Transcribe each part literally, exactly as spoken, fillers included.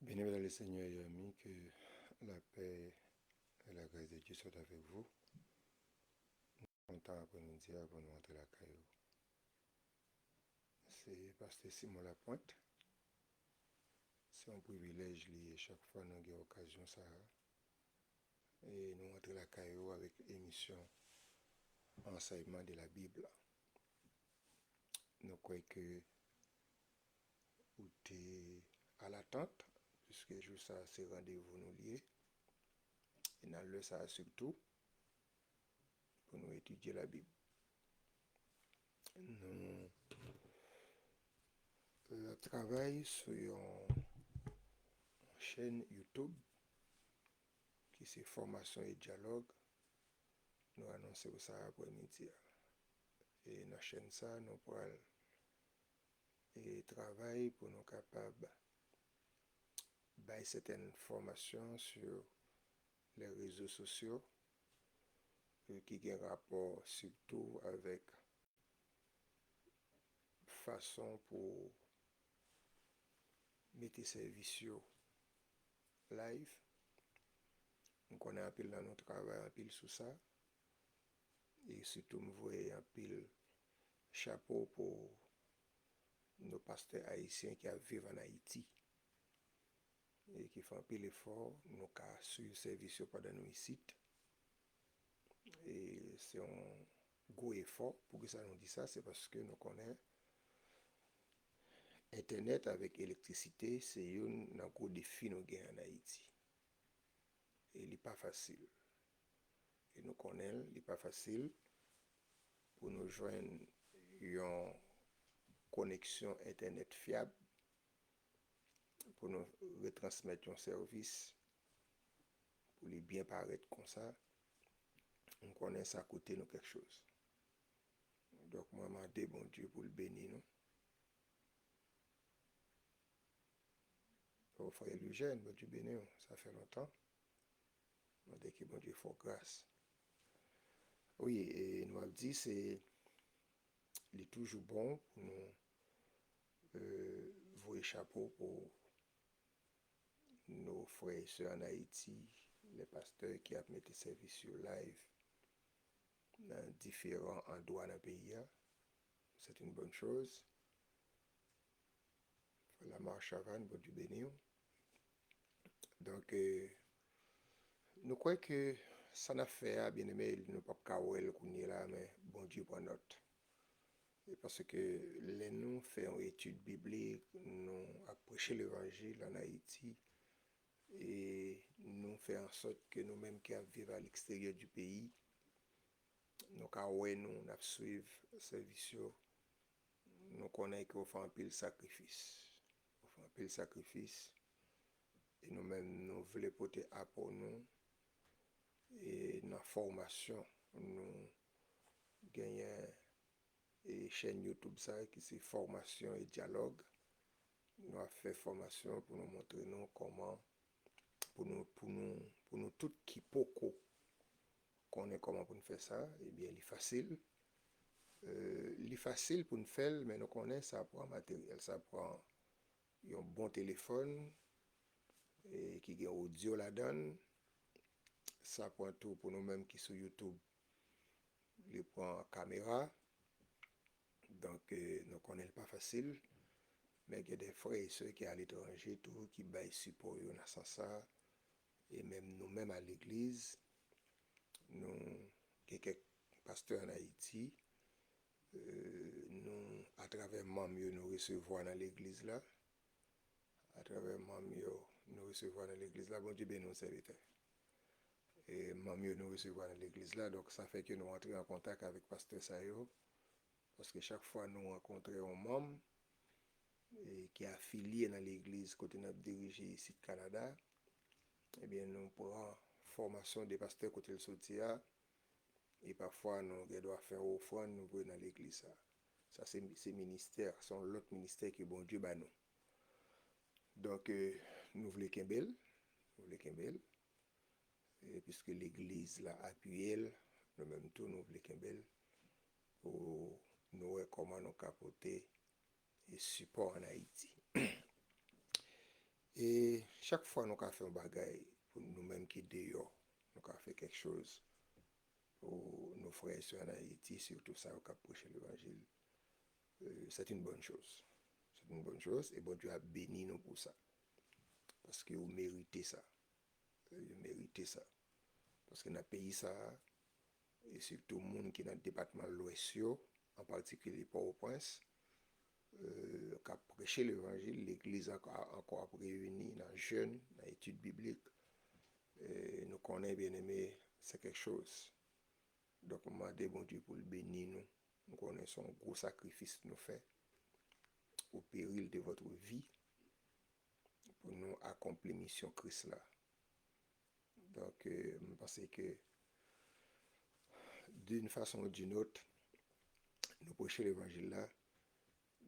Bien-aimés dans le Seigneur et amis, que la paix et la grâce de Dieu soient avec vous. Kontan aprèmidi a pou nou antre lakay ou. Se pastè Simon Lapointe. Se yon privilèj li ye chak fwa nou gen okazyon sa a. E nou antre lakay ou avèk emisyon Enseignement de la Bible la. Nou kwè ke ou te à l'attente, piske jou sa a se randevou nou li ye. E nan lè sa a sitou, pou nou etidye Labib. Nou, euh, ap travay sou yon chèn YouTube ki se Fòmasyon e Dyalòg. Nou anonse w sa aprèmidi a. E nan chèn sa, nou pral, e, travay pou nou kapab bay sètèn fòmasyon sou lè rezo sosyo, e, ki gen rapò sitou avèk fason pou mete sèvis yo live. M konnen anpil nan nou travay anpil sou sa. E sitou m voye anpil chapo pou nou pastè ayisyen ki ap viv ann Ayiti e ki fè anpil efò, nou ka swiv sèvis yo pandan nou isit. E se yon gwo efò. Poukisa nou di sa? Se paske nou konnen entènèt avèk elektrisite se youn nan gwo defi nou gen ann Ayiti. E li pa fasil. E nou konnen l, li pa fasil pou nou jwenn yon koneksyon entènèt fyab, pou nou retransmèt yon sèvis, pou li byen parèt konsa. M konnen sa koute nou kèk choz. Donk, mwen mande Bondye pou l beni nou. O, frè Eugène, Bondye beni w. Sa fè lontan. Mande ke Bondye fè w gras. Wi, e nou ap di se, li toujou bon pou nou, euh, voye chapo pou nou frè e sè ann Ayiti, lè pastè ki ap mete sèvis yo live nan diferan andwa nan peyi a. C'est une bonne chose. Frè Lamar Chavannes, Bondye beni w. Donk, euh, nou kwè ke sa n ap fè a, byeneme, nou p ap ka wè l kounye la, men Bondye pran nòt. E paske lè nou fè yon etid biblik, nou ap preche levanjil ann Ayiti, e nou fè an sòt ke nou menm ki ap viv a leksteryè di peyi, nou ka wè nou, n ap swiv sèvis yo, nou konnen ke w fè anpil sakrifis. W fè anpil sakrifis. E nou menm, nou vle pote apò nou. E nan fòmasyon, nou genyen, e, chèn YouTube sa ki se Fòmasyon e Dyalòg. Nou ap fè fòmasyon pou nou montre nou kòman, pou nou, pou nou, pou nou tout ki poko konnen kòman pou n fè sa, ebyen, li fasil. Euh, li fasil pou n fè l, men nou konnen sa pran materyèl, sa pran yon bon telefòn, e ki gen odyo ladan l. Sa pran tou pou nou menm ki sou YouTube, li pran kamera. Donk, euh, nou konnen l pa fasil, men gen de frè e sè ki aletranje tou, ki bay sipò yo nan sans sa, e menm nou menm a legliz, nou gen kèk pastè ann Ayiti, euh, nou, atravè manm yo, nou resevwa nan legliz la, atravè manm yo, nou resevwa nan legliz la, Bondye beni w, sèvitè. E manm yo nou resevwa nan legliz la, donk sa fè ke nou antre an kontak avèk pastè sa yo, paske chak fwa nou rankontre yon manm, e, ki afilye nan legliz kote n ap dirije isit Kanada, ebyen, nou pran fòmasyon de pastè kote l soti a, e pafwa nou gen dwa fè yon ofrann nou voye nan legliz sa. Sa se, se ministè, se yon lòt ministè ke Bondye ba nou. Donk, euh, nou vle kenbe l, nou vle kenbe l, e piske legliz la apiye l, nou menm tou nou vle kenbe l pou nou wè kòman nou ka pote, e, sipò ann Ayiti. E Chak fwa nou ka fè yon bagay pou nou menm ki deyò, nou ka fè kèk choz pou nou frè e sè ann Ayiti, sitou sa yo k ap preche levanjil, euh, c'est une bonne chose. C'est une bonne chose, e Bondye ap beni nou pou sa. Paske yo merite sa. Yo merite sa. Paske nan peyi sa a, e sitou moun ki nan depatman Lwès yo, an patikilye Pòtoprens, euh, k ap preche levanjil, legliz ankò, ankò ap reyini nan jèn, nan etid biblik. E nou konnen, byeneme, se kèk choz. Donk, m mande Bondye pou l beni nou. M konnen se yon gwo sakrifis nou fè, au péril de votre vie, pou nou akonpli misyon Kris la. Donk, euh, m panse ke, d'une façon ou d'une autre, nou preche levanjil la.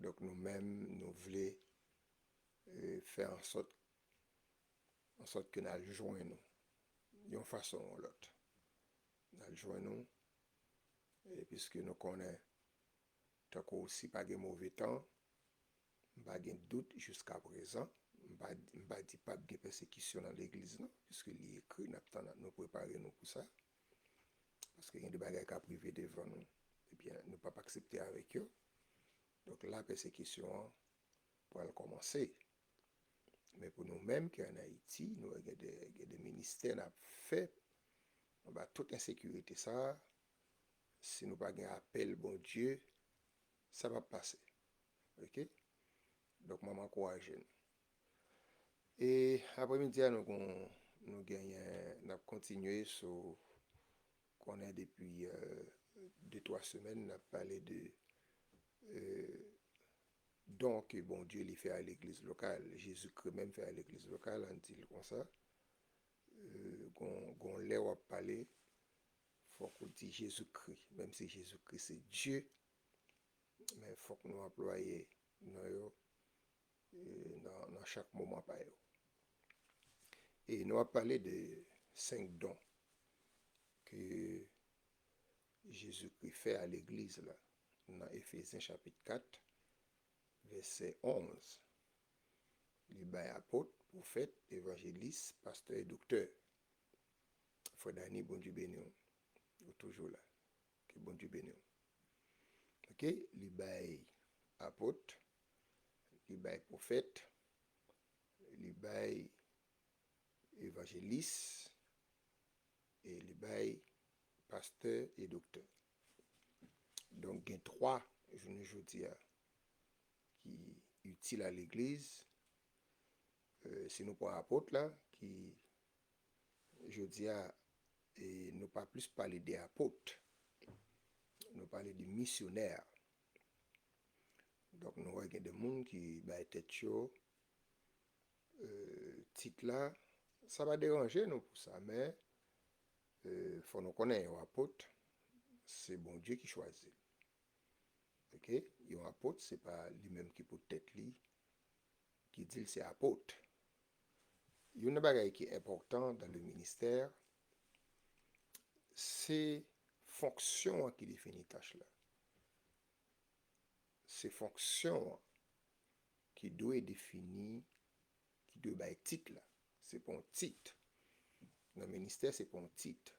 Donk, nou menm, nou vle, euh, fè an sòt, an sòt ke n al jwenn nou, yon fason ou lòt. N al jwenn nou, e piske nou konnen, tankou si pa gen move tan, m pa gen dout jiska prezan, m pa, m pa di p ap gen pèsekisyon nan legliz nan, piske li ekri, n ap tann, nou prepare nou pou sa. Paske gen de bagay k ap rive devan nou, ebyen, nou p ap aksepte avèk yo. Donk la, pèsekisyon an pral kòmanse. Men pou nou menm ki ann Ayiti, nou gen de, gen de ministè n ap fè anba tout ensekirite sa a. Si nou pa gen apèl Bondye, sa p ap pase. Oke? Donk, mwen, m ankouraje nou. E apremidi a, nou gon, nou genyen, n ap kontinye sou, konnen depi, euh, de, twa semèn, n ap pale de, euh, don ke Bondye li fè a legliz lokal, Jezikri menm fè a legliz lokal, ann di l konsa. Euh, gon, gon lè w ap pale, fòk ou di Jezikri, menm si Jezikri se Dye, men fòk nou anplwaye non yo, euh, nan, nan chak moman pa yo. E nou ap pale de senk don ke Jezikri fè a legliz la nan Efezyen chapit kat, vèsè onz. Li bay apot, pwofèt, evanjelis, pastè e doktè. Frè Dani, Bondye beni w. Ou toujou la. Ke Bondye beni w. Oke, li bay apot, li bay pwofèt, li bay evanjelis, e li bay pastè e doktè. Donk, gen twa, jounen jodi a, ki itil a legliz. Euh, si nou pran apot la, ki jodi a, e nou pa plis pale de apot. Nou pale de misyonè. Donk, nou wè gen de moun ki bay tèt yo, euh, tit la. Sa pa deranje nou pou sa, men, euh, fò nou konnen yon apot, se Bondye ki chwazi l. Oke? Yon apot, se pa li menm ki pot tèt li, ki di l se apot. Youn nan bagay ki enpòtan dans le ministère, se fonksyon an ki defini tach la. Se fonksyon an ki dwe defini, ki dwe bay tit la. Se pa yon tit. Nan ministè, se pa yon tit.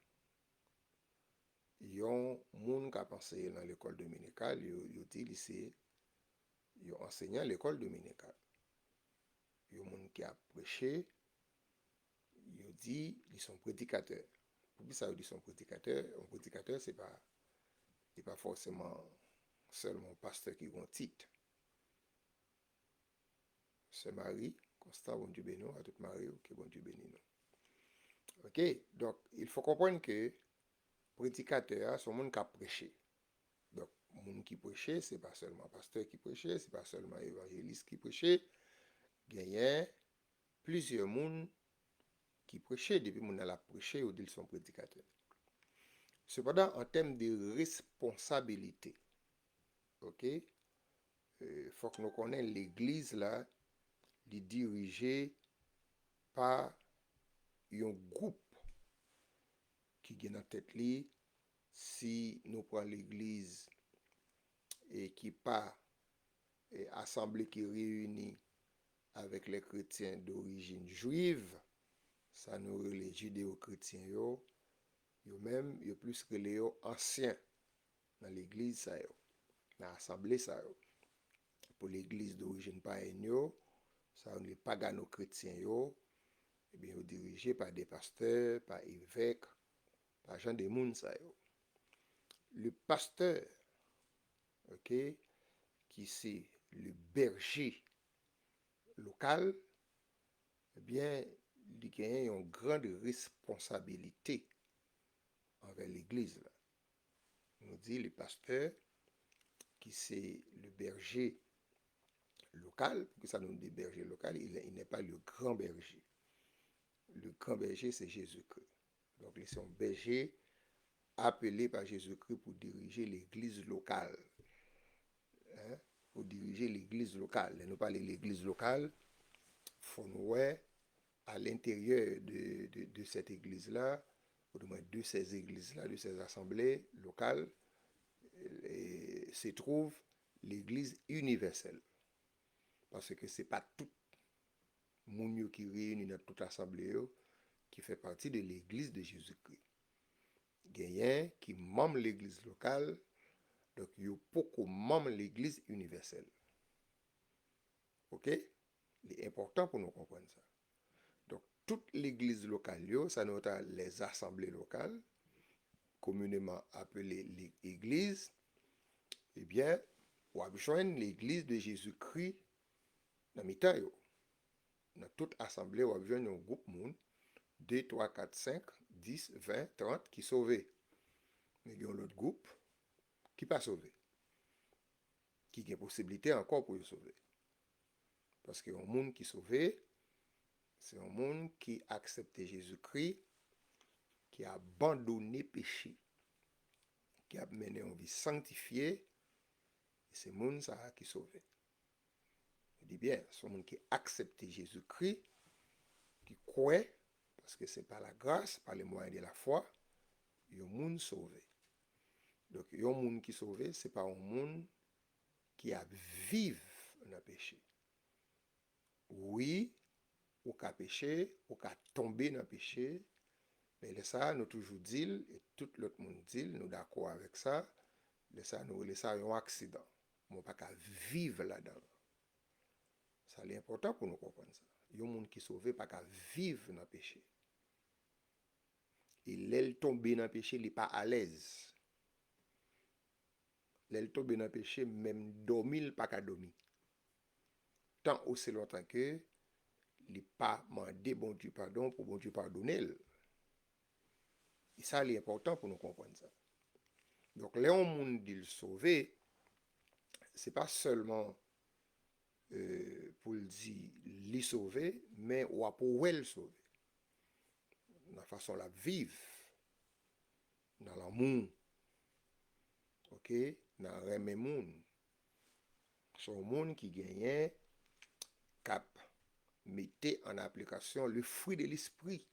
Yon moun k ap anseye nan lekòl dominikal, yo, yo di li se yon ansenyan lekòl dominikal. Yon moun ki ap preche, yo di li se yon predikatè. Poukisa yo di se yon predikatè? Yon predikatè, se pa, li pa fòseman sèlman yon pastè ki gen yon tit. Sè Mari Konstan, Bondye beni w, a tout mari w, ke Bondye beni nou. Oke, donk, il faut comprendre que predikatè a, se yon moun k ap preche. Donk, moun ki preche, se pa sèlman pastè ki preche, se pa sèlman evanjelis ki preche. Genyen plizyè moun ki preche, depi moun nan l ap preche, yo di l se yon predikatè. Sepandan, an tèm de responsabilite, oke, euh, fòk nou konnen legliz la, li dirije pa yon gwoup ki gen nan tèt li, si nou pran legliz e ki pa, e asanble ki reyini avec les chrétiens d'origine juive, sa nou rele jideyokretyen yo, yo menm, yo plis rele yo ansyen nan legliz sa yo, nan asanble sa yo. Pou legliz dorijin payèn yo, sa yo rele paganokretyen yo, ebyen, yo dirije pa de pastè, pa evèk, pa jan de moun sa yo. Le pasteur, ok, ki se le berger local, ebyen, li genyen yon grand responsabilité anvè legliz la. Nou di le pasteur, ki se le berger local, poukisa nou di berger local, il, il n'est pas le grand berger. Le grand berger, c'est Jésus-Christ. Donk, li se yon bèje apele pa Jezikri pou dirije legliz lokal. Hein? Pou dirije legliz lokal. Lè nou pale legliz lokal, fò nou wè, à l'intérieur de, de, de cette église-là, ou du moins de ces églises-là, de ces assemblées locales, eh, se trouve l'église universelle. Paske se pa tout moun yo ki reyini nan tout asanble yo ki fè pati de legliz de Jezikri. Genyen ki manm legliz lokal, donk yo poko manm legliz inivèsèl. Oke? Li enpòtan pou nou konprann sa. Donk, tout legliz lokal yo, sa nou ta les assemblées locales, communément appelées legliz, ebyen, w ap jwenn legliz de Jezikri nan mitan yo. Nan tout asanble, w ap jwenn yon gwoup moun, de, twa, kat, senk, dis, ven, trant ki sove. Men gen yon lòt gwoup ki pa sove, ki gen posiblite ankò pou yo sove. Paske yon moun ki sove, se yon moun ki aksepte Jezikri, ki abandone peche, ki ap mennen yon vi sanktifye, e se moun sa a ki sove. Li di byen, se yon moun ki aksepte Jezikri, ki kwè, paske se pa la grâce, par le moyen de la foi, yon moun sove. Donk, yon moun ki sove, se pa yon moun ki ap viv nan peche. Wi, ou ka peche, ou ka tonbe nan peche, men lè sa a, nou toujou di l, e tout lòt moun di l, nou dakò avèk sa, lè sa a, nou rele sa yon aksidan. Men w pa ka viv ladan l. Sa, li enpòtan pou nou konprann sa. Yon moun ki sove pa ka viv nan peche. E lè l tonbe nan peche, li pa alèz. Lè l tonbe nan peche, menm dòmi, l pa ka dòmi. Tan osi lontan ke li pa mande Bondye padon pou Bondye padone l. E sa, li enpòtan pou nou konprann sa. Donk, lè yon moun di l sove, se pa sèlman, eh, pou l di li sove, men w ap wè l sove. Nan fason l ap viv, nan lanmou, oke, nan renmen moun. Se yon moun ki genyen, k ap mete an aplikasyon le fruit de l'esprit.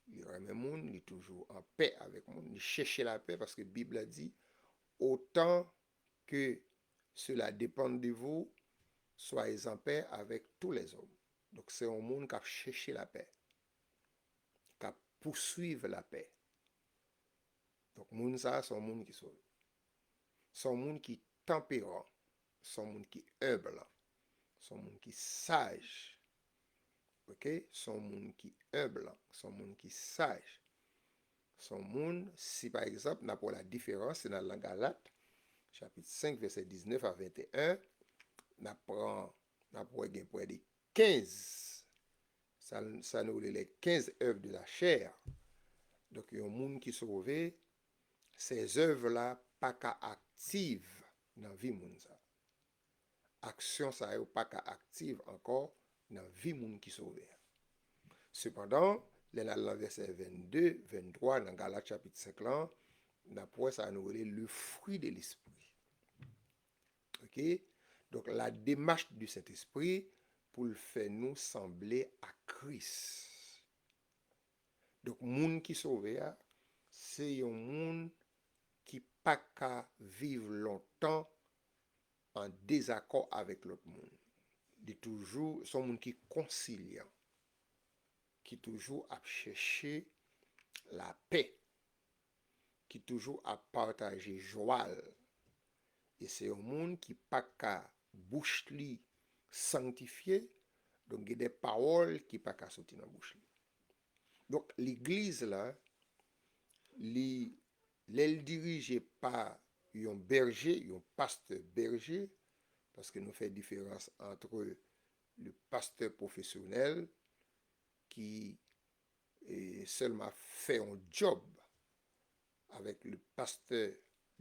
Li renmen moun, li toujou an pè avèk moun, li chèche lapè, paske Bib la di, autant que cela dépend de vous, soyez en paix avec tous les hommes. Donk, se yon moun k ap chèche lapè, k ap pouswiv lapè. Donk, moun sa a, se yon moun ki sove. Se yon moun ki tanperan. Se yon moun ki enb. Se yon moun ki saj. Oke? Se yon moun ki enb. Se yon moun ki saj. Se yon moun, si pa egzanp, n ap wè la diferans, se nan, nan Galat, chapit senk, vèsè diznèf a venteyen, n ap pran, n ap wè gen prè de kenz, sa, sa nou rele les quinze œuvres de la chair. Donk, yon moun ki sove, sèzèv la pa ka aktif nan vi moun sa. Aksyon sa yo pa ka aktif ankò nan vi moun ki sove a. Sepandan, lè n al nan vèsè vennde, venntwa nan Galat chapit senk lan, n ap wè sa nou rele le fruit de l'esprit. Oke? Donk, la démarche du Saint-Esprit pou l fè nou sanble a Kris. Donk, moun ki sove a, se yon moun ki pa ka viv lontan an dezakò avèk lòt moun. Li toujou, se yon moun ki konsilyan, ki toujou ap chèche lapè, ki toujou ap pataje jwa l. E se yon moun ki pa ka bouch li sanktifye, donk gen de pawòl ki pa ka soti nan bouch li. Donk, legliz la, li, lè l dirije pa yon bèje, yon pastè bèje, paske nou fè diferans antre le pastè pwofesyonèl ki e, sèlman ap fè yon djòb avèk le pastè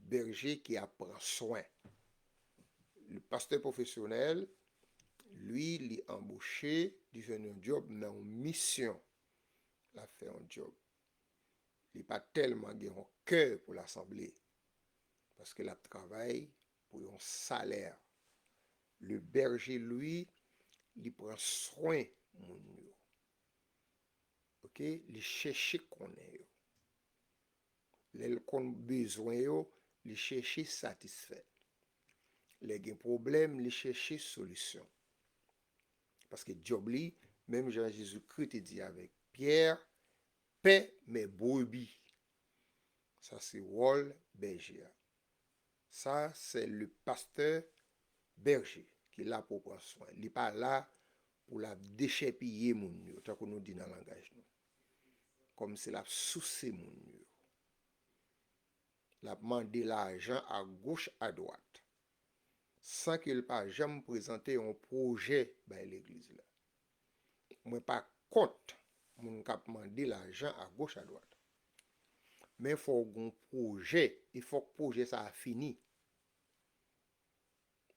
bèje ki ap pran swen. Le pastè pwofesyonèl, li, li anboche, li jwenn yon djòb nan yon misyon. L ap fè yon djòb. Li pa tèlman gen yon kè pou lasanble, paske l ap travay pou yon salè. Le bèje, li, li pran swen moun yo. Ok? Li chèche konnen yo. Lè l konn bezwen yo, li chèche satisfè. Lè gen pwoblèm, li chèche solisyon. Paske djòb li, menm jan Jezikri te di avèk Pyè, paix mes brebis. Sa se wòl bèje a. Sa se le pastè bèje ki la pou pran swen. Li pa la pou l ap dechèpiye moun yo, tankou nou di nan langaj nou. Kòmsi l ap souse moun yo. L ap mande lajan agoch adwat, san ke l pa janm prezante yon pwojè bay legliz la. Mwen pa kont moun k ap mande lajan agoch adwat. Men fò w gen yon pwojè, e fòk pwojè sa a fini.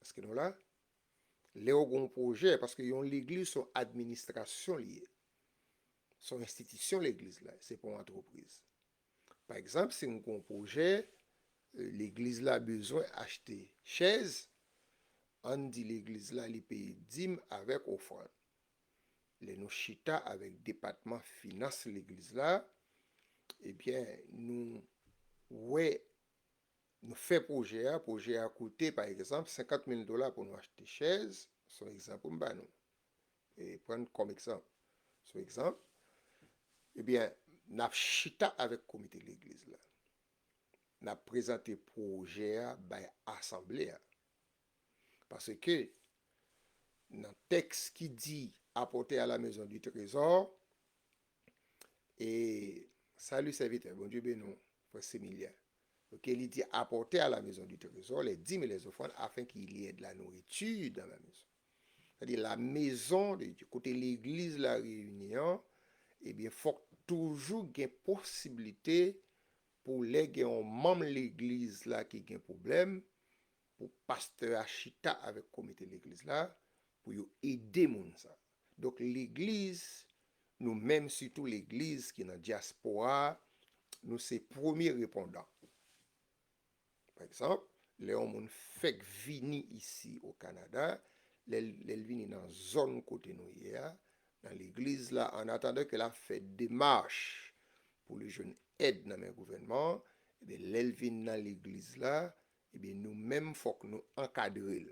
Èske nou la? Lè w gen yon pwojè, paske yon legliz se yon administrasyon li ye. Se yon enstitisyon legliz la, se pa yon antrepriz. Pa egzanp, si m gen yon pwojè, e, legliz la bezwen achte chèz, ann di legliz la li peye dim avèk ofrann. Lè nou chita avèk depatman finans legliz la, ebyen, nou wè, nou fè pwojè a, pwojè a koute, pa egzanp, senkant mil dola pou nou achte chèz, se yon egzanp pou m ba nou. E pran kòm egzanp. Se yon egzanp. Ebyen, n ap chita avèk komite legliz la. N ap prezante pwojè a bay asanble a. Paske nan tèks ki di apportez à la maison du trésor, e salut serviteur, Bondye beni w, frè Semilyen. Ok, li di apportez à la maison du trésor les dîmes et les offrandes afin qu'il y ait de la nourriture dans la maison. Sètadi la mezon de Dye, kote legliz la reyini an, ebyen, fòk toujou gen posiblite pou lè gen yon manm legliz la ki gen pwoblèm, pou pastè a chita avèk komite legliz la, pou yo ede moun sa. Donk, legliz, nou menm, sitou legliz ki nan dyaspora a, nou se premye repondan. Pa egzanp, lè yon moun fèk vini isi o Kanada, lè l, lè l vini nan zòn kote nou ye a, nan legliz la, an atandan ke l ap fè demach pou li jwenn èd nan men gouvènman an, ebyen, lè l vin nan legliz la, ebyen, nou menm, fòk nou ankadre l.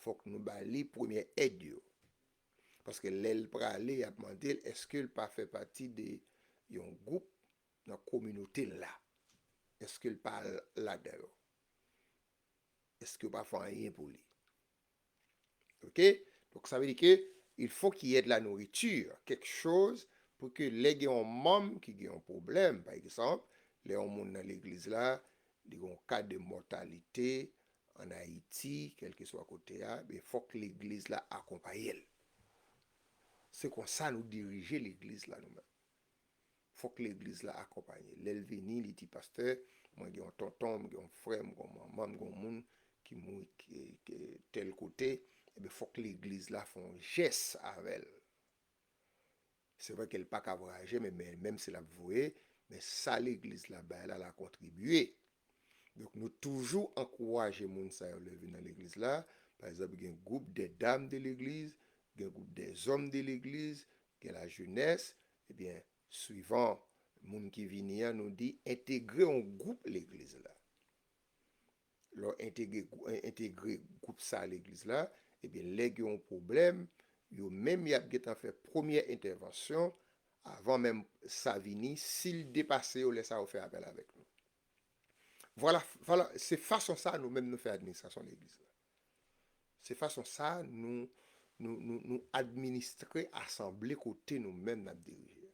Fòk nou ba li premyè èd yo. Paske lè l prale, y ap mande l, èske l pa fè pati de yon gwoup nan kominote l la? Èske l pa ladan yo? Èske yo pa fè anyen pou li? Ok? Donk, sa vle di ke il faut qu'il y ait de la nourriture, quelque chose, pou ke lè gen yon manm ki gen yon pwoblèm, pa egzanp, lè yon moun nan legliz la, li gen yon ka de mòtalite an Ayiti, kèlkeswa kote a, men fòk legliz la akonpaye l. Se konsa nou dirije legliz la nou menm. Fòk legliz la akonpaye. Lè l vini, li di, pastè, mwen gen yon tonton, mwen gen yon frè, mwen gen yon manman, mwen gen yon moun ki mouri ki, ki tèl kote, ebyen fòk legliz la fè yon jès avè l. Se vre ke l pa ka vwayaje, men, men menm si l ap voye, men sa legliz la bay la, l a kontribye. Donk, nou toujou ankouraje moun sa yo leve nan legliz la. Pa egzanp, gen gwoup des dames de l'église, gen gwoup des hommes de l'église, gen la jeunesse. Ebyen, swivan moun ki vini an, nou di entegre yon gwoup legliz la. Lè w entegre, entegre gwoup sa legliz la, Ebyen, lè gen yon pwoblèm, yo menm y ap gentan fè premyè entèvansyon, avan menm sa vini, si l depase yo, lè sa yo fè apèl avèk nou. Vwala, vwala, se fason sa nou menm nou fè administrasyon legliz la. Se fason sa nou, nou, nou, nou administre asanble kote nou menm n ap dirije a.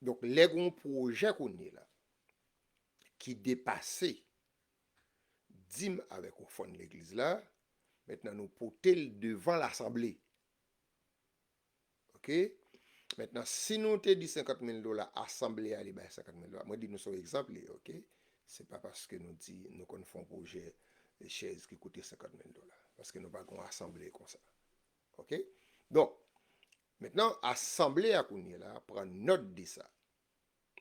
Donk, lè gen yon pwojè kounye la ki depase dim avèk ofrann legliz la, mentnan nou pote l devan lasanble. Oke? Mentnan, si nou te di senkant mil dola, asanble a li bay senkant mil dola. Mwen di nou se yon egzanp li ye, oke? Se pa paske nou di nou konn fè yon pwojè chèz ki koute senkant mil dola. Paske nou pa gen yon asanble konsa. Oke? Donk, mentnan, asanble a kounye la pran nòt de sa.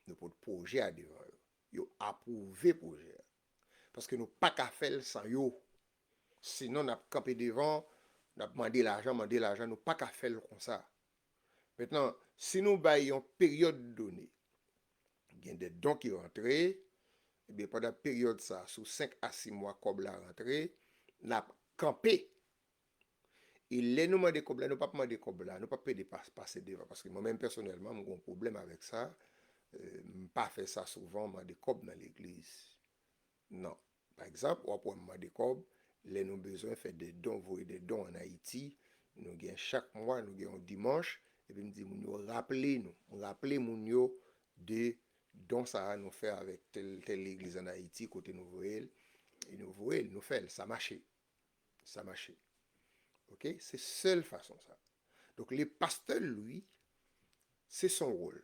Nou pote pwojè a devan yo. Yo apwouve pwojè a. Paske nou pa ka fè l san yo. Sinon, n ap kanpe devan, n ap mande lajan, mande lajan, nou pa ka fè l konsa. Mentnan, si nou bay yon peryòd done, gen de don ki rantre, ebyen, pandan peryòd sa, sou senk a sis mwa, kòb la rantre, n ap kanpe. E lè nou mande kòb la, nou p ap mande kòb la, nou p ap pede pas, pase devan. Paske mwen menm pèsonèlman, m gen yon pwoblèm avèk sa. Eh, m pa fè sa souvan, mande kòb nan legliz. Non. Pa egzanp, w ap wè m mande kòb, lè nou bezwen fè de don, voye de don ann Ayiti, nou gen chak mwa, nou gen yon dimanch, epi m di moun yo raple nou, m raple moun yo de don sa a nou fè avèk tèl, tèl legliz ann Ayiti, kote nou voye l, e nou voye l, nou fè l, sa mache. Sa mache. Oke? Se sèl fason sa. Donk, le pastè, li, se son wòl.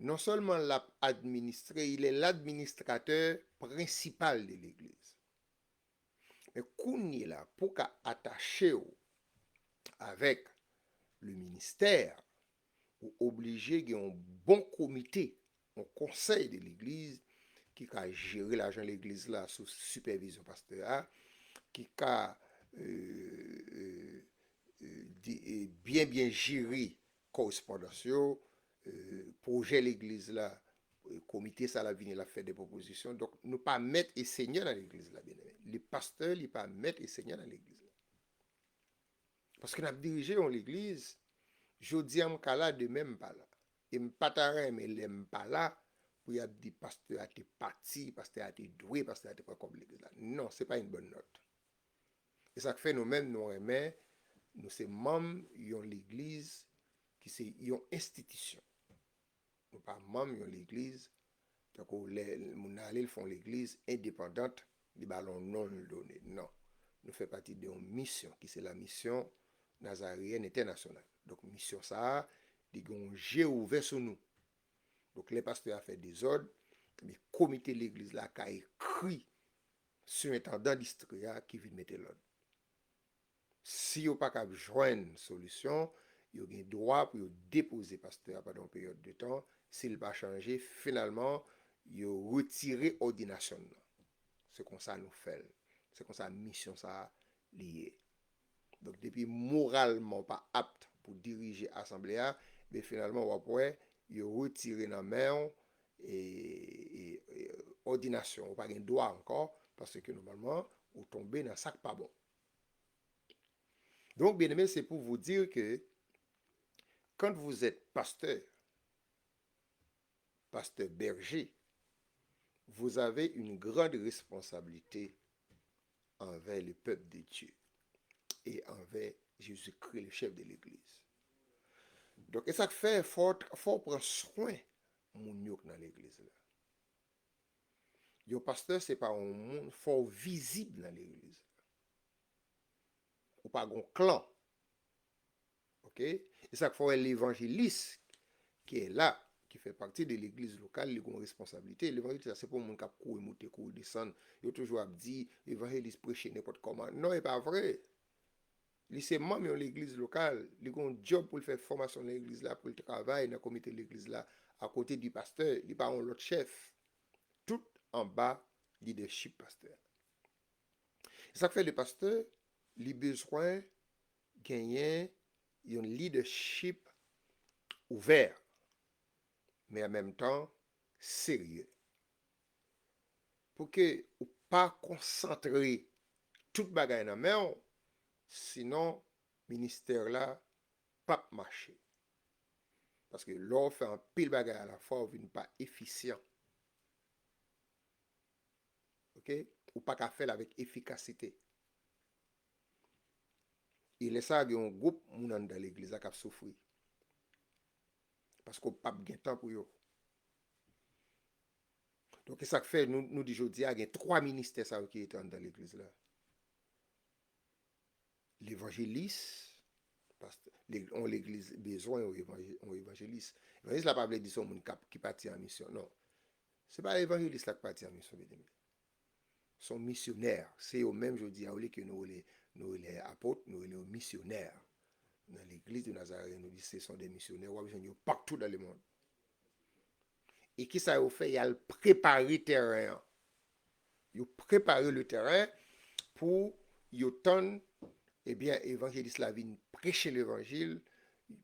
Non sèlman l ap administre, il est l'administrateur principal de l'église. Men kounye la, pou w ka atache w avèk le ministè, ou oblije gen yon bon komite, yon konsèy de legliz ki ka jere lajan legliz la sou sipèvizyon pastè a, ki ka, euh, euh, euh, di, e byen, byen jere kòrespondans yo, euh, pwojè legliz la, euh, komite sa l ap vini, l ap fè de pwopozisyon. Donk, nou pa mèt e senyè nan legliz la, byeneme. Li pastè, li pa mèt e senyè nan legliz la. Paske n ap dirije yon legliz, jodi a m ka la, demen m pa la. E m pa ta renmen lè m pa la, pou y ap di pastè a te pati, pastè a te dwe, pastè a te pran kòb legliz la. Non, se pa yon bòn nòt. E sa k fè nou menm, nou renmen, nou se manm yon legliz ki se yon enstitisyon. Nou pa manm yon legliz, tankou lè moun nan ale, l fè yon legliz endepandant, li ba l yon non, l done. Non. Nou fè pati de yon misyon, ki se la Mission Nazaréenne Internationale. Donk, misyon sa a, li gen yon je ouvè sou nou. Donk, lè pastè a fè dezòd, ebyen, komite legliz la ka ekri sirentandan distri a ki vin mete lòd. Si yo pa kab jwenn solisyon, yo gen dwa pou yo depoze pastè a pandan yon peryòd de tan. Si l pa chanje, finalman, yo retire òdinasyon l nan. Se konsa nou fè l. Se konsa misyon sa a li ye. Donk, depi moralman w pa apt pou dirije asanble a, men finalman, w ap wè, yo retire nan men w, e, e, e, òdinasyon. Ou pa gen dwa ankò, paske nòmalman, ou tonbe nan sa k pa bon. Donc, bien-aimés, c'est pour vous dire que quand vous êtes pasteur, pasteur berger, vous avez une grande responsabilité envers le peuple de Dieu et envers Jésus-Christ, le chef de l'Église. Donk, e sa k fè, fò, fò w pran swen moun yo k nan legliz la. Yon pastè, se pa yon moun, fò w vizib nan legliz la. Ou pa gon klan. Oke? E sa k fè w wè levanjelis ki la, ki fè pati de legliz lokal, li gon responsablite. Levanjelis la, se pa yon moun k ap kouri moute, kouri desann. Yo toujou ap di, levanjelis preche nenpòt kòman. Non, e pa vre. Li se manm yon legliz lokal. Li gon djòb pou l fè fòmasyon nan legliz la, pou l travay nan komite legliz la, akote di pastè. Li pa yon lòt chèf. Tout anba lidèchip pastè a. E sa k fè le pastè, li bezwen genyen yon lidèchip ouvè, men an menm tan serye. Pou ke ou pa konsantre tout bagay nan men w, Sinon, ministè la p ap mache. Paske lè w fè anpil bagay alafwa, ou vin pa efisyan. Oke? Ou pa ka fè l avèk efikasite. E lè sa a, gen yon gwoup moun anndan legliz la k ap soufri. Paske w p ap gen tan pou yo. Donk, e sa k fè nou, nou di jodi a, gen twa ministè sa yo ki rete anndan legliz la. Levanjelis, pastè, le- yon legliz bezwen yon evanjel- yon evanjelis. Evanjelis la pa vle di se yon moun k ap- ki pati an misyon, non. Se pa evanjelis la k pati an misyon, byeneme. Se yon misyonè. Se yo menm, jodi a, olye ke nou rele, nou rele apot, nou rele yo misyonè. Nan legliz de Nazaryen, nou di se sont des missionnaires, w ap jwenn yo patou dans le monde. E kisa yo fè? Y al prepare tèren an. Yo prepare le tèren pou yo tann, ebyen, evanjelis la vin preche levanjil,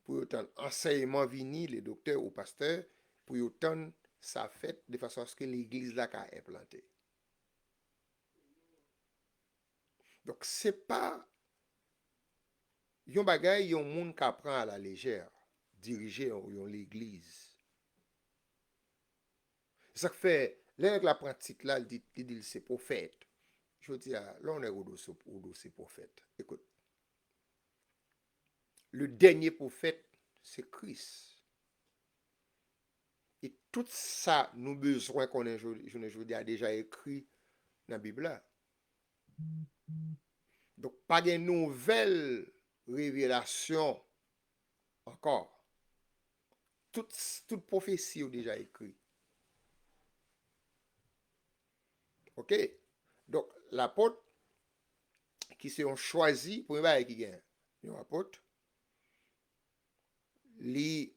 pou yo tann ansèyman vini, le doktè ou pastè, pou yo tann sa fèt, de fason aske legliz la ka enplante. Donk, se pa yon bagay yon moun ka pran a la lejè, dirije yon, yon legliz. Se sa k fè, lè nèg la pran tit la, li di, li di l se pwofèt. Jodi a, lè yon nèg ou di w se, ou di w se pwofèt, ekout, le dènye pwofèt, se Kris. E tout sa nou bezwen konnen jo- jounen jodi a deja ekri nan Bib la. Donk, pa gen nouvèl revelasyon ankò. Tout, tout pwofesi yo deja ekri. Oke? Donk, lapot, ki se yon chwazi, premye bagay ki gen yon apot, li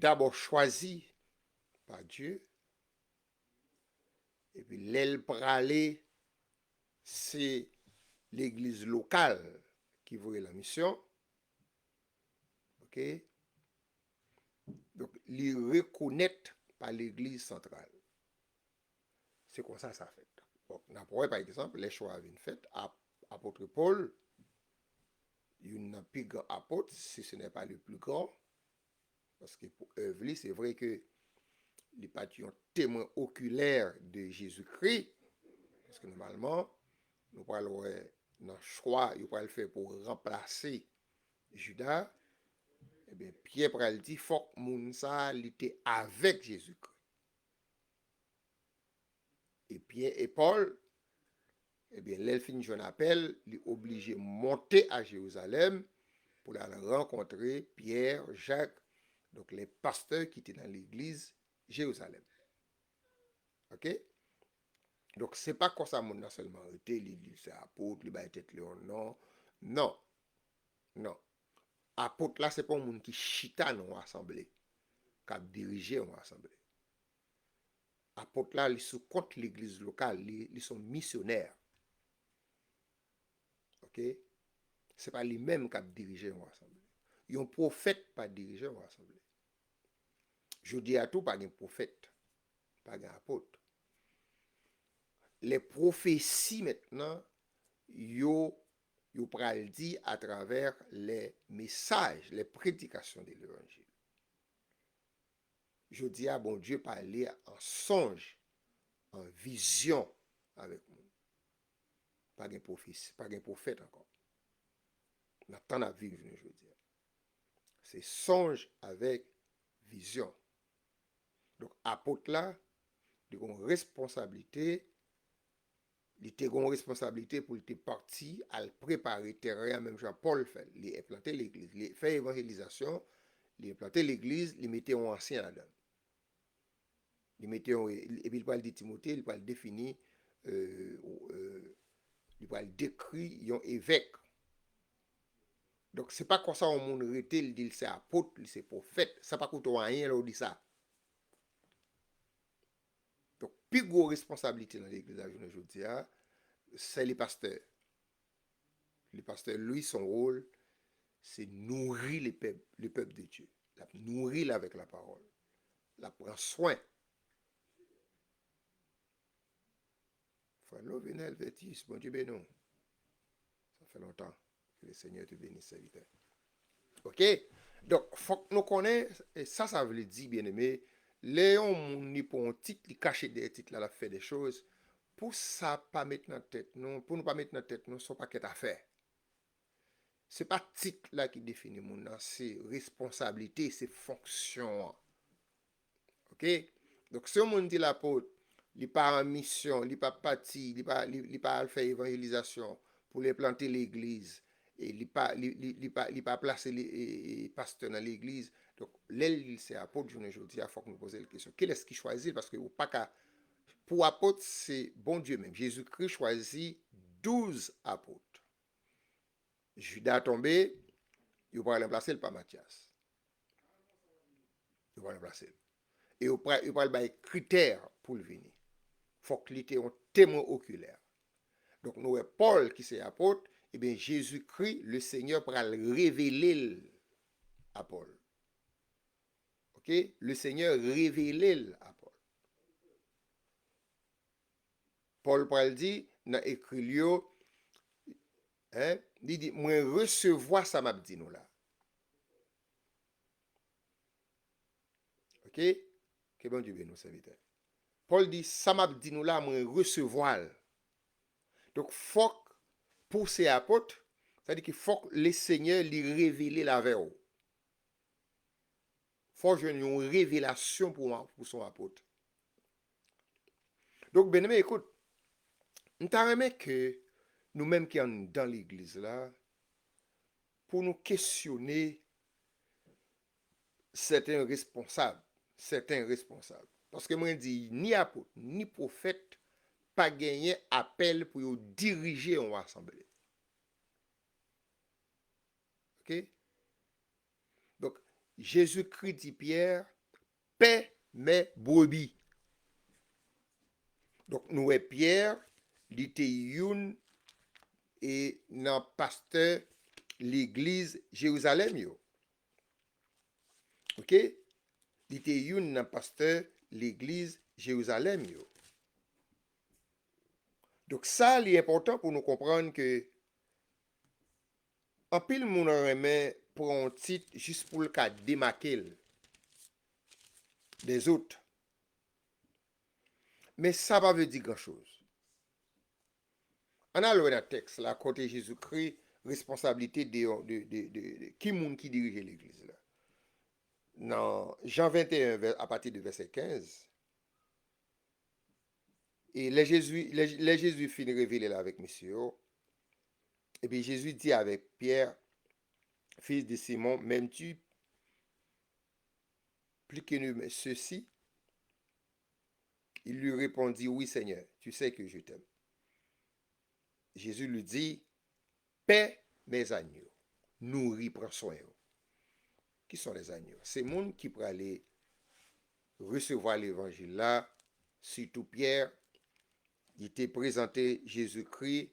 dabò chwazi pa Dye, epi lè l prale, se legliz lokal ki voye l an misyon. Oke? Donk, li rekonèt pa legliz santral. Se konsa sa fèt. Donk, n ap wè, pa egzanp, lè chwa a vin fèt, ap- apot Pòl, youn nan pi gran apot, si ce n'est pas le plus grand, paske pou èv li, se vre ke li pa t yon temwen okilè de Jezikri, paske nòmalman, nou pral wè nan chwa yo pral fè pou ranplase Jida, ebyen, Pyè pral di fòk moun sa a, li te avèk Jezikri. E Pyè e Pòl, ebyen, lè l fin jwenn apèl, li oblije monte a Jerizalèm pou l al rankontre Pyè, Jak, donk, lè pastè ki te nan legliz Jerizalèm. Oke? Donk, se pa konsa moun nan sèlman rete, li di l se apot, li bay tèt li yon non. Non. Non. Apot la, se pa yon moun ki chita nan yon asanble, k ap dirije yon asanble. Apot la, li sou kont legliz lokal, li, li se yon misyonè. Oke? Se pa li menm k ap dirije yon asanble. Yon pwofèt pa dirije yon asanble. Jodi a tou, pa gen pwofèt, pa gen apot. Les prophéties maintenant, yo, yo pral di atravè les messages, les prédications de l'évangile. Jodi a, Bondye pale an sonj, an vizyon avèk moun. Pa gen pwofesi, pa gen pwofèt ankò. Nan tan n ap viv jounen jodi a. Se sonj avèk vizyon. Donk, apot la, li gen yon responsablite, li te gen yon responsablite pou li te pati al prepare tèren an, menm jan Pòl fè l. Li enplante legliz, li fè evanjelizasyon, li enplante legliz, li mete yon ansyen ladan l. Li mete yon, epi li pral di Timote, li pral defini, euh, euh, li pral dekri yon evèk. Donk, se pa konsa yon moun rete, li di l se apot, li se pwofèt. Sa pa koute w anyen lè w di sa. Donk, pi gwo responsablite nan legliz la jounen jodi a, se le pastè. Le pastè, li, son wòl, se nouri le pèp, le pèp de Dye. L ap nouri l avèk lapawòl. L ap pran swen. Frè Lovenel Vertus, Bondye beni w. Sa fè lontan. Que le Seigneur te bénisse, serviteur. Ok? Donk, fòk nou konnen, e sa sa vle di, byeneme, lè yon moun li pran yon tit, li kache dèyè tit la, l ap fè de choz, pou sa pa met nan tèt nou, pou nou pa met nan tèt nou, se yon pakèt afè. Se pa tit la ki defini moun nan, se responsablite, se fonksyon an. Ok? Donk, si yon moun di l apot, li pa an misyon, li pa pati, li pa, li, li pa al fè evanjelizasyon pou l enplante legliz, e li pa, li, li, li pa, li pa plase li, e, e, pastè nan legliz. Donk, lè l di l se apot, jounen jodi a, fòk nou poze l kesyon. Kilès ki chwazi l? Paske ou pa ka, pou apot, se Bondye menm. Jezikri chwazi douz apot. Jida tonbe, yo pral ranplase l pa Matyas. Yo pral ranplase l. E yo pral, yo pral bay kritè pou l vini. Fòk li te yon temwen okilè. Donk, nou wè Pòl ki se apot, ebyen, Jezikri, le Senyè, pral revele l a Pòl. Ok? Le Senyè revele l a Pòl. Pòl pral di nan ekri l yo, hein, li di, mwen resevwa sa m ap di nou la. Ok? Ke Bondye beni w, sèvitè. Pòl di, sa m ap di nou la, mwen resevwa l. Donk, fòk pou w se apot, sa di ki fòk le Senyè li revele l avè w. Fò w jwenn yon revelasyon pou w, pou w se yon apot. Donk, byeneme, ekout, m ta renmen ke nou menm ki anndan legliz la, pou nou kesyone sèten responsab, sèten responsab. Paske mwen di, ni apot, ni pwofèt, pa genyen apèl pou yo dirije yon asanble. Ok? Donk, Jezikri di Pyè, paix mes brebis. Donk, nou wè Pyè, li te youn e nan pastè legliz Jerizalèm yo. Ok? Li te youn nan pastè legliz Jerizalèm yo. Donk, sa, li enpòtan pou nou konprann ke anpil moun renmen pran yon tit jis pou l ka demake l dèzòt. Men sa pa vle di gran choz. Ann al wè nan tèks la kote Jezikri responsablite de, de, de, de, de ki moun ki dirije legliz la. Nan Jan venteyen, vè-, apati de vèsè kenz, e lè Jezi, lè, lè Jezi fin revele l avèk mesye yo, epi Jezi di avèk Pyè, fils de Simon, m'aimes-tu plus que ceux-ci? Il lui répondit, oui, Seigneur, tu sais que je t'aime. Jésus lui dit, paix mes agneaux. Nouri, pran swen yo. Ki son les agneaux? Se moun ki prale resevwa levanjil la, sitou Pyè, li te prezante Jezikri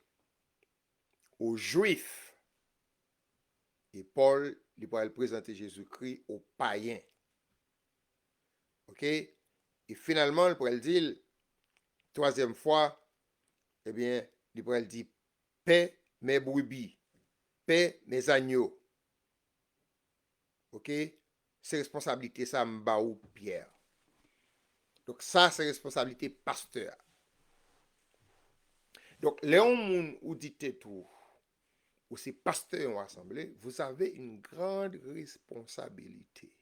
o Jwif. E Pòl, li pral prezante Jezikri o payen. Ok? E finalman, li pral di l, twazyèm fwa, ebyen, li pral di, paix mes brebis, paix mes agneaux. Ok? Se responsablite sa m ba ou, Pyè. Donk, sa se responsablite pastè a. Donk, lè yon moun ou di tèt ou, ou se pastè yon asanble, vous avez une grande responsabilité.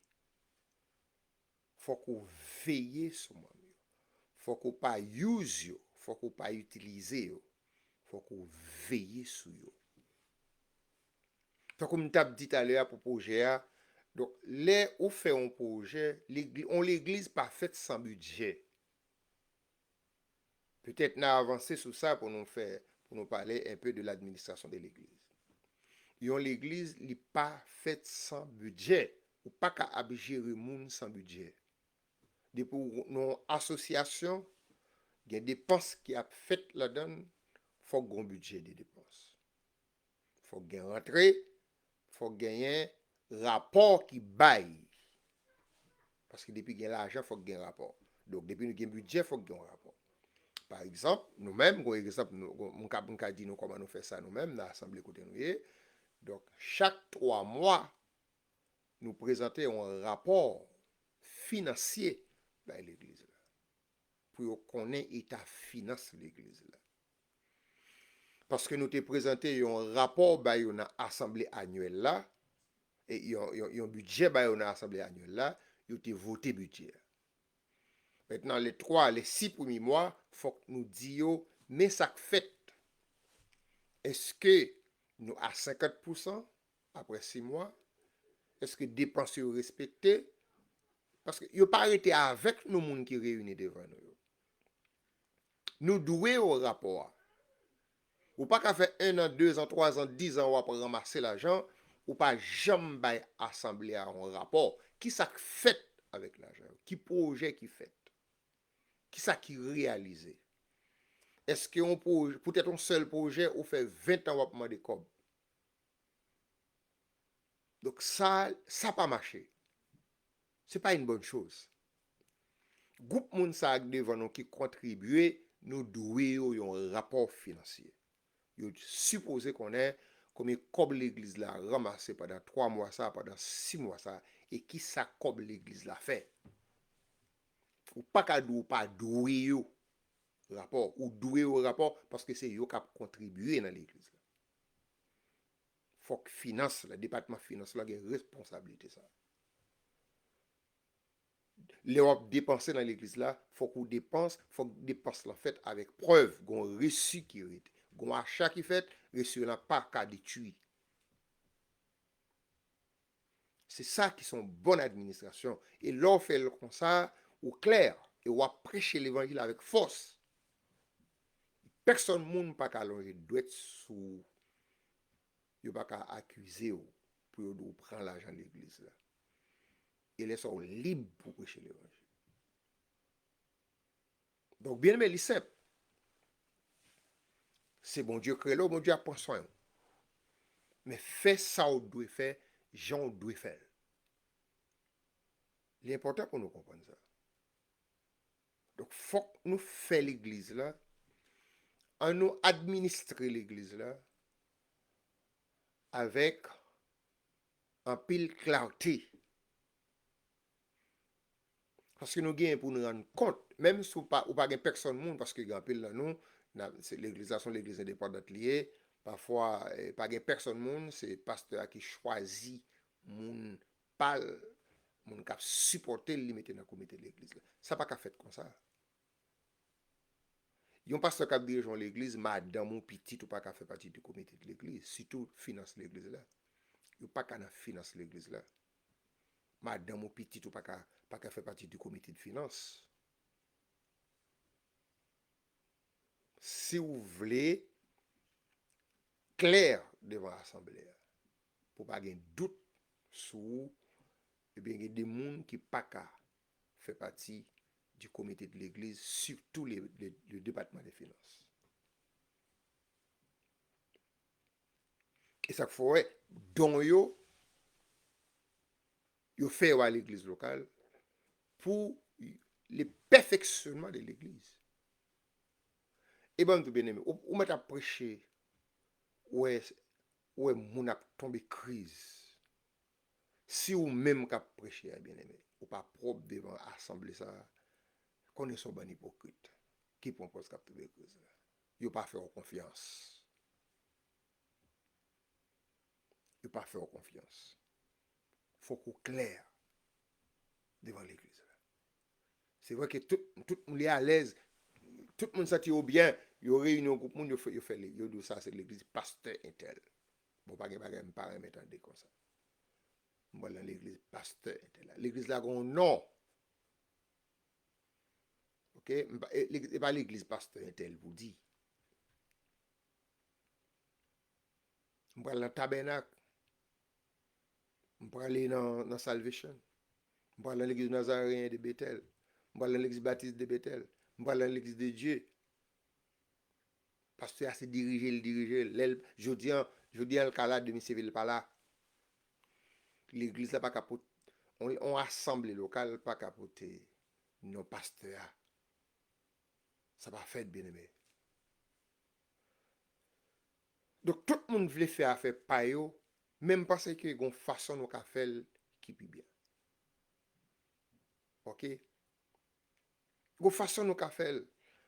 Fòk ou veye sou manm yo. Fòk ou pa use yo. Fòk ou pa itilize yo. Fòk ou veye sou yo. Tankou m t ap di talè a pou pwojè a, donk, lè ou fè yon pwojè, legli-, yon legliz pa fèt san bidjè. Petèt n a avanse sou sa pou nou fè, pou nou pale un peu de l'administration de l'église. Yon legliz, li pa fèt san bidjè. Ou pa ka ap jere moun san bidjè. Depi w nan yon asosyasyon, gen depans ki ap fèt ladan l, fòk gen yon bidjè de depans. Fòk gen rantre, fòk genyen rapò ki bay. Paske depi gen lajan, fòk gen rapò. Donk, depi nou gen bidjè, fòk gen yon rapò. Pa egzanp, nou menm, gon egzanp, nou, gon, m ka, m ka di nou kòman nou fè sa nou menm, nan asanble kote nou ye. Donk, chak twa mwa, nou prezante yon rapò finansye bay legliz la. Pou yo konnen eta finans legliz la. Paske nou te prezante yon rapò ba yo nan asanble anyèl la, e yon, yon, yon bidjè ba yo nan asanble anyèl la, yo te vote bidjè a. Mentnan, lè twa, lè sis premye mwa, fòk nou di yo, men sa k fèt. Èske nou a senkant pousan apre sis mwa? Èske depans yo respekte? Paske yo pa rete avèk nou, moun ki reyini devan nou yo. Nou dwe yo rapò a. Ou pa ka fè en an, de zan, twa zan, diz an w ap ranmase lajan, ou pa janm bay asanble a yon rapò. Kisa k fèt avèk lajan yo? Ki pwojè ki fèt? Kisa ki reyalize? Èske yon pwojè, poutèt yon sèl pwojè, ou fè ven tan w ap mande kòb? Donk sa, sa pa mache. Se pa yon bòn choz. Gwoup moun sa a k devan nou ki kontribye, nou dwe yo yon rapò finansye. Yo sipoze konnen konbyen kòb legliz la ranmase pandan twa mwa sa, pandan sis mwa sa, e kisa kòb legliz la fè. Ou pa ka di w pa dwe yo rapò. Ou dwe yo rapò paske se yo k ap kontribye nan legliz la. Fòk finans la, depatman finans la gen responsablite sa. Lè w ap depanse nan legliz la, fòk ou depans, fòk depans lan fèt avèk prèv, gon resi ki rete. Gon acha ki fèt, resi lan pa ka detwi. Se sa ki se yon bòn administrasyon. E lè w fè l konsa, ou klè, e w ap preche levanjil avèk fòs. Pèsonn moun pa ka lonje dwèt sou ou. Yo pa ka akize w pou yo di w pran lajan legliz la. E lè sa w lib pou preche levanjil. Donk, byeneme, li senp. Se Bondye k rele w, Bondye ap pran swen w. Men fè sa w dwe fè, jan w dwe fè l. Li enpòtan pou nou konprann sa. Donk, fòk nou fè legliz la, ann nou administre legliz la avèk anpil klarte. Paske nou genyen pou nou rann kont, menm si w pa, ou pa gen pèsonn moun, paske gen anpil nan nou, nan, se, legliz la se yon legliz endepandant li ye, pafwa, eh, pa gen pèsonn moun, se pastè a ki chwazi moun pa l, moun k ap sipòte l, li mete nan komite legliz la. Sa pa ka fèt konsa. Yon pastè k ap dirije yon legliz, madanm ou, pitit ou pa ka fè pati de komite de legliz, sitou finans legliz la. Yo pa ka nan finans legliz la. Madanm ou, pitit ou pa ka, pa ka fè pati de komite de finans. Si w vle klè devan asanble a, pou pa gen dout sou ou, ebyen, gen de moun ki pa ka fè pati di komite de legliz, sitou le, le, le depatman de finans. E sa k fè w wè, don yo, yo fè yo a legliz lokal pou le pèfeksyonman de legliz. E ban m tou, byeneme, ou, ou mèt ap preche, ou wè, ou wè moun ap tonbe kriz. Si ou menm k ap preche a, byeneme, ou pa pwòp devan asanble sa a, konnen se yon bann ipokrit ki pran pòz k ap tonbe kriz la. Yo pa fè w konfyans. Yo pa fè w konfyans. Fòk ou klè devan legliz la. Se vre ke tout, tout moun li alèz, tout moun santi yo byen, yo reyini yon gwoup moun, yo fè, yo fè, yo di w sa se legliz pastè entèl. Bon, pa gen bagay m pa renmen tande konsa. M pral nan legliz pastè entèl la. Legliz la gen yon non. Oke? M pa, e, legliz, e pa legliz pastè entèl pou di. M pral nan Tabènak. M prale nan, nan Salvation. M pral nan legliz Nazareyen de Betèl. M pral nan legliz Batis de Betèl. M pral nan legliz de Dye. Pastè a se dirije l dirije l. Lè l, jodi an, jodi an l ka la, demen se vre l pa la. Legliz la pa ka pot, on, on asanble lokal pa ka pote non pastè a. Sa pa fèt, byeneme. Donk, tout moun vle fè afè pa yo, men m panse ke gon fason nou ka fè l ki pi byen. Oke? Gon fason nou ka fè l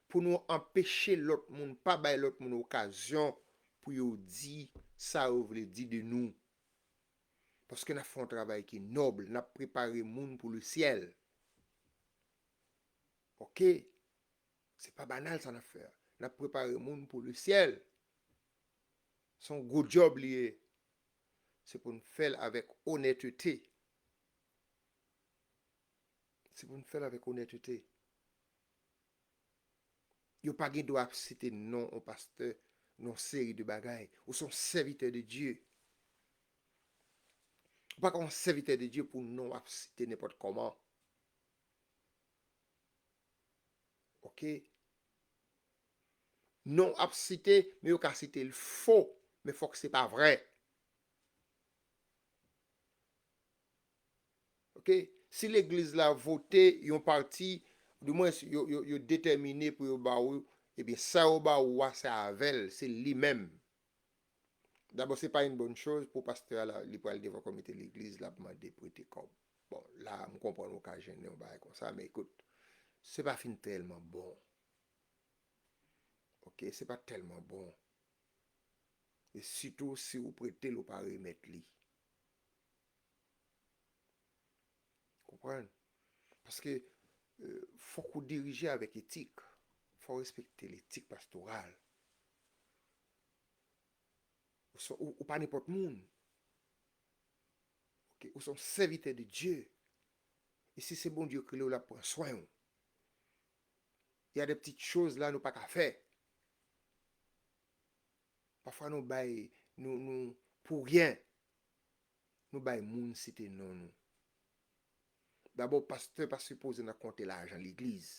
pou nou anpeche lòt moun, pa bay lòt moun okazyon pou yo di sa yo vle di de nou. Paske n ap fè yon travay ki nòb, n ap prepare moun pou lesyèl. Oke? Se pa banal sa n ap fè a. N ap prepare moun pou lesyèl. Se yon gwo djòb li ye. Se pou n fè l avèk onètete. Se pou n fè l avèk onètete. Yo pa gen dwa ap site non yon pastè nan yon seri de bagay. Ou se yon sèvitè de Dye. Ou pa ka yon sèvitè de Dye pou non w ap site nenpòt kòman. Oke? Non ap site, men yo ka site l fo, men fòk se pa vrè. Oke? Si legliz la vote yon pati, dimwens yo, yo, yo detèmine pou yo ba ou, ebyen sa yo ba ou a, se avè l, se li menm. Dabò, se pa yon bòn choz pou pastè a la, li pral devan komite legliz, l ap mande prete kòb. Bon, la, m konprann ou ka jennen yon bagay konsa, men ekout, se pa fin tèlman bon. Oke, se pa tèlman bon. E sitou si ou prete l, ou pa remèt li. Konprann? Paske, euh, fòk ou dirije avèk etik. Fò w respekte letik pastoral. Ou se, ou, ou pa nenpòt moun. Oke, ou se yon sèvitè de Dye. E si se Bondye ki rele w, l ap pran swen w. Il y a des petites choses la nou pa ka fè. Pafwa nou bay, nou, nou, pou ryen, nou bay moun site non nou. Dabò, pastè pa sipoze nan konte lajan legliz.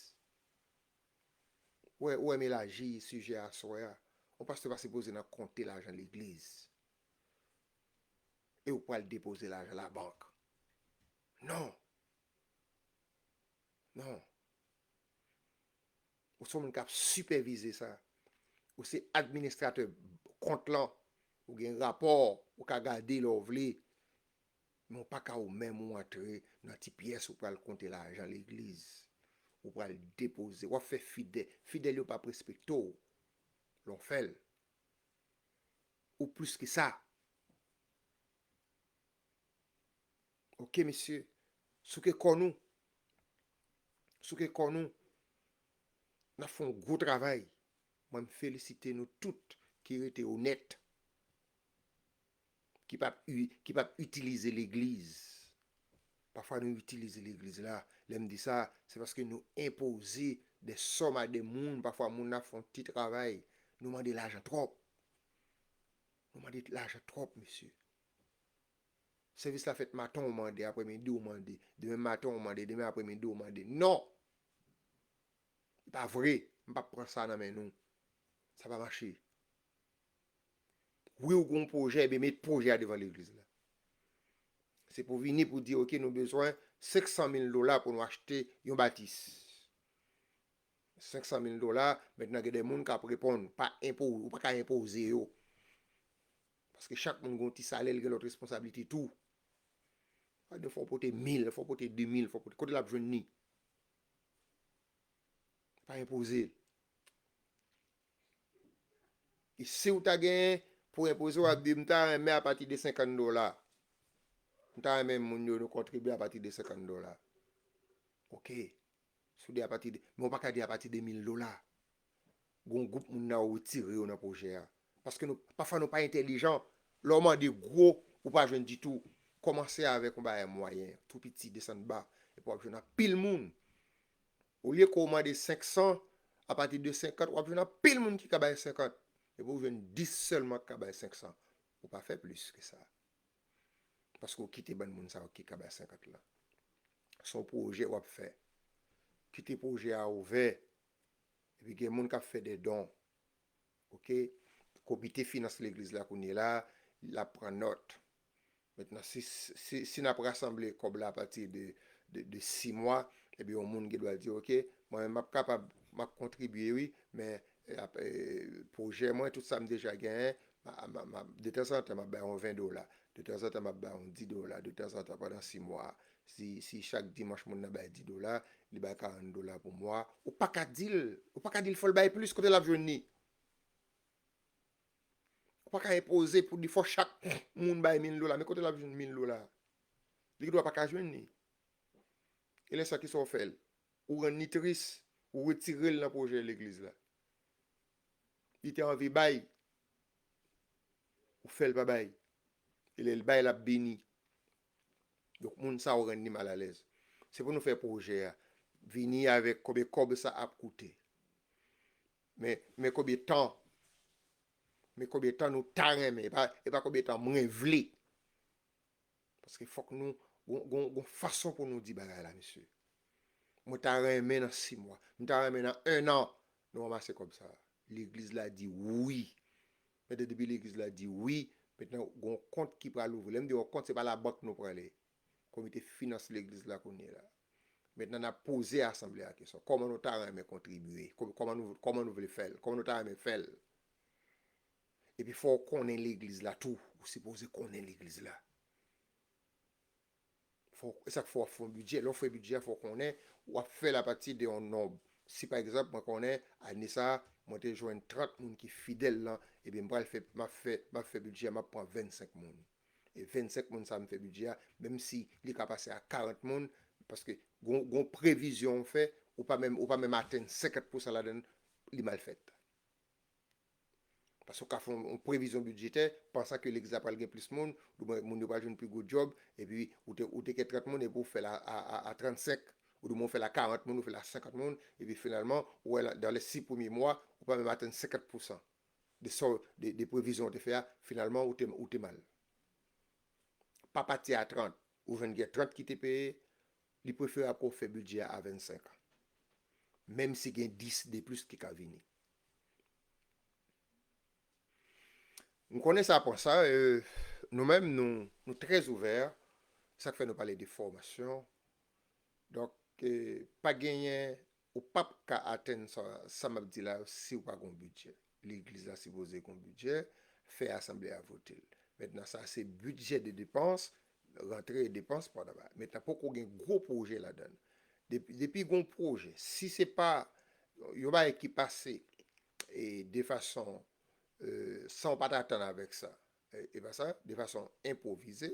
Ou wè, ou wè m elaji sijè a aswè a. Yon pastè pa sipoze nan konte lajan legliz. E ou pral depoze lajan labank. Non. Non. Ou se yon moun k ap sipèvize sa. Ou se administratè kont lan. Ou gen rapò, ou ka gade lè w vle. Men w pa ka ou menm ou antre nan ti pyès ou pral konte lajan legliz. Ou pral depoze. W ap fè fidè-, fidèl yo p ap respekte w lè w fè l. Ou plis ke sa. Oke, mesye. Souke kò nou. Souke kò nou. N ap fè yon gwo travay. Mwen, m felisite nou tout ki rete onèt, ki p ap i-, ki p ap itilize legliz. Pafwa nou itilize legliz la. Lè m di sa, se paske nou enpoze de sòm a de moun. Pafwa moun nan fè yon ti travay. Nou mande lajan twòp. Nou mande lajan twòp, mesye. Sèvis la fèt maten, ou mande, aprèmidi, ou mande. Demen maten, ou mande, demen aprèmidi, ou mande. Non! Se pa vre. M p ap pran sa nan men nou. Sa pa mache. Wi, ou gen yon pwojè, ebyen met pwojè a devan legliz la. Se pou vini pou di, oke, nou bezwen senk san mil dola pou nou achte yon batis. Senk san mil dola, mentnan gen de moun k ap reponn, pa enpo-, ou pa ka enpoze yo. Paske chak moun gen yon ti salè, l gen lòt responsablite tou. Fò w pote mil, fò w pote de mil, fò w pote, kote l ap jwenn li? Pa enpoze l. E si w ta genyen pou enpoze, w ap di, "M ta renmen apati de senkant dola. M ta renmen moun yo nou kontribye apati de senkant dola." Oke. Si w di apati de, men w pa ka di apati de mil dola. Gon gwoup moun nan ou retire yo nan pwojè a. Paske nou, pafwa nou pa entèlijan. Lè w mande gwo, ou pa jwenn ditou. Kòmanse avèk yon bagay mwayen, tou piti, desann ba. Epi w ap jwenn anpil moun. Olye ke w mande senk san, apati de senkant, w ap jwenn anpil moun ki ka bay senkant. Epi w jwenn dis sèlman ki ka bay senk san. Ou pa fè plis ke sa. Paske w kite bann moun sa yo ki ka bay senkant lan. Se yon pwojè w ap fè. Kite pwojè a ouvè. Epi gen moun k ap fè de don. Oke? Komite finans legliz la kounye la, l ap pran nòt. Mentnan, si, si, si n ap rasanble kòb la apati de, de, de sis mwa, ebyen, yon moun gen dwa di, "Oke, mwen menm m ap kapab M ap kontribye, wi, men, e, ap, e, pwojè mwen, tout sa m deja genyen, ma, ma, ma, detanzantan, m ap bay yon ven dola. Detanzantan, m ap bay yon dis dola. Detanzantan, pandan sis mwa, si, si chak dimanch moun nan bay dis dola, li bay karant dola pou mwa, ou pa ka di l, ou pa ka di l fò l bay plis, kote l ap jwenn li? Ou pa ka enpoze pou di fò chak moun bay mil dola, men kote l ap jwenn mil dola? Li gendwa pa ka jwenn li. E lè sa, kisa w fè l? Ou rann li tris, ou retire l nan pwojè legliz la. Li te anvi bay, ou fè l pa bay. E lè l bay, l ap beni. Donk, moun sa yo rann li malalèz. Se pou nou fè pwojè a. Vini avèk konbyen kòb sa ap koute. Men, men konbyen tan. Men konbyen tan nou ta renmen. E pa, e pa konbyen tan mwen vle. Paske fòk nou, gon, gon, gon fason pou nou di bagay la, mesye. Mwen ta renmen nan sis mwa. M ta renmen nan en an, nou ranmase kòb sa. Legliz la di wi. Mentnan, depi legliz la di wi, mentnan, gon kont ki pral ouvri. Lè m di yon kont, se pa labank nou prale. Komite finans legliz la kounye la. Mentnan, n ap poze asanble a kesyon. Kòman nou ta renmen kontribye? Kò-, kòman nou, kòman nou vle fè l? Kòman nou ta renmen fè l? Epi fò w konnen legliz la tou. Ou sipoze konnen legliz la. Fò, e sa k fè w ap fè yon bidjè. Lè w fè bidjè a, fò w konnen w ap fè l apati de yon nonb. Si pa egzanp, mwen konnen, ane sa a, mwen te jwenn trant moun ki fidèl lan, ebyen, m pral fè, m ap fè, m ap fè bidjè a, m ap pran vennsenk moun. E vennsenk moun sa a m fè bidjè a, menm si li ka pase a karant moun, paske gon, gon previzyon w fè, ou pa menm, ou pa menm atenn senkant pousan ladan l, li mal fèt. Paske w ka fè yon, yon previzyon bidjetè, pansan ke legliz la pral gen plis moun, oudimwen moun yo pral jwenn pi gwo djòb, epi ou te, ou te gen trant moun, epi w fè l a, a, a, a trannsenk, oudimwen w fè l a karant moun, ou fè l a senkant moun, epi finalman, ou wè la, dans les six premiers mois, ou pa menm atenn senkant pousan de sa w, de, de previzyon w te fè a, finalman, ou te, ou te mal. Pa pati a trant, ou jwenn gen trant ki te peye, li preferab ke w fè bidjè a a vennsenk. Menm si gen dis de plis ki ka vini. M konnen sa pran sa, e, nou menm, nou, nou trè ouvè. Sa k fè nou pale de fòmasyon. Donk, e, pa genyen, ou p ap ka atenn sa, sa m ap di la, si w pa gen yon bidjè. Legliz la sipoze gen yon bidjè, fè asanble a vote l. Mentnan, sa se bidjè de depans, rantre e depans, pa nan bagay. Mentnan, poko gen gwo pwojè ladan l. Depi, depi gen yon pwojè, si se pa yon bagay ki pase, e, de fason, e, san w pa t atann avèk sa, e, e pa sa, de fason enpwovize,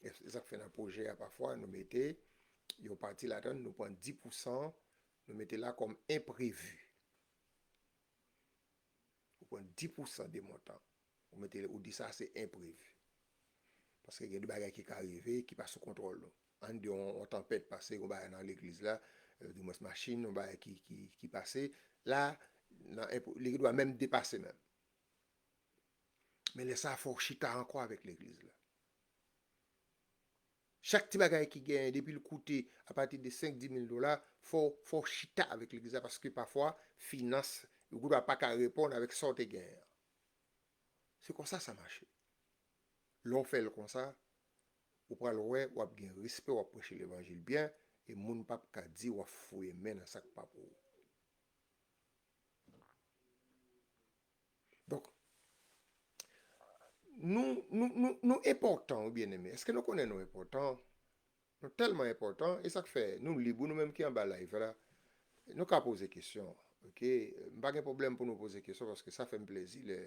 e se sa k fè nan pwojè a, pafwa, nou mete yon pati ladan l, nou pran dis pousan, nou mete la kòm enprevi. Ou pran dis pousan de montan. Ou mete, ou di sa se enprevi. Paske gen de bagay ki ka rive, ki pa sou kontwòl nou. Ann di yon, yon tanpèt pase, yon bagay nan legliz la, e, dimwens machin, yon bagay ki, ki, ki pase. La, nan enp-, li dwa menm depase menm. Men lè sa a, fò w chita ankò avèk legliz la. Chak ti bagay ki genyen, depi l koute apati de senk, dis mil dola, fò, fò w chita avèk legliz la, paske pafwa, finans, gwoup la pa ka reponn avèk sa w te genyen an. Se konsa sa mache. Lè w fè l konsa, ou pral wè, w ap gen respè, w ap preche levanjil byen, e moun p ap ka di w ap foure men nan sa k pa pou ou. Donk, nou, nou, nou, nou enpòtan, wi, byeneme. Èske nou konnen nou enpòtan? Nou tèlman enpòtan, e sa k fè nou lib, wi, nou menm ki anba live la, nou ka poze kesyon, oke? M pa gen pwoblèm pou nou poze kesyon, paske sa fè m plezi lè,